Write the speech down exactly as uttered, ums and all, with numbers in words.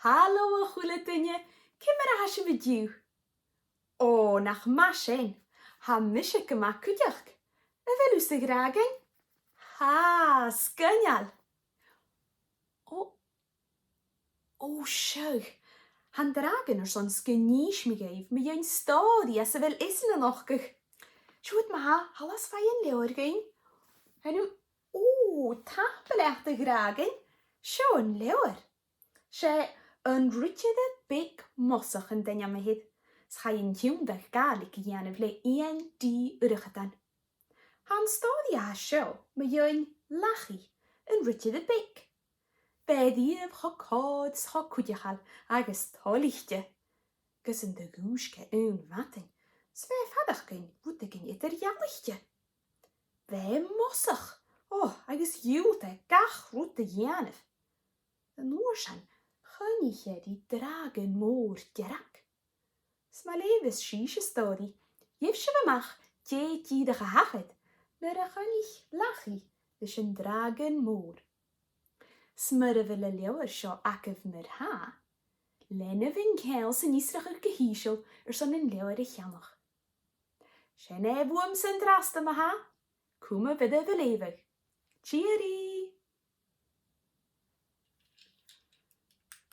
Halò a h-uile duine, ciamar a tha sibh an-diugh? Ò, nach math sin, tha mise gu math cuideachd. A bheil thusa, a Dhràgon? Tha, sgoinneil. Ò, ò, seo. Tha an dràgon airson 's gun innis mi dhuibh mu dheidhinn stòiridh anns a bheil esan a' nochdadh. Siuthad ma-thà, thalla 's faigh an leabhar dhuinn. An-diugh, ò, tapadh leat, a Dhràgon. Seo an leabhar. 'S e An Ridire Beag Mosach an t-ainm a th' air, 's chaidh an tionndadh Gàidhlig a dhèanamh le Iain D Urchardan. Tha an stòiridh a tha seo mu dheidhinn Lachaidh, an ridire beag. Bha e riamh cho còir 's cho cuideachail agus toilichte, gus an do dhùisg e aon mhadainn 's bha e a' faireachdainn rudeigin eadar-dhealaichte. Bha e mosach, ò, agus dhiùlt e gach rud a dhèanamh. An uair sin, choinnich e ri dràgon mòr dearg. 'S ma leughas sibhse an stòiridh, gheibh sibh a-mach dè dìreach a thachair nuair a choinnich Lachaidh ris an dràgon mòr. 'S mura bheil an leabhar seo agaibh mar-thà, leanaibh an ceangal san fhiosrachadh gu h-ìosal airson an leabhar a cheannach. 'S e sin e bhuamsa an-dràsta ma-thà, cumaibh oirbh a' leughadh. Tìoraidh!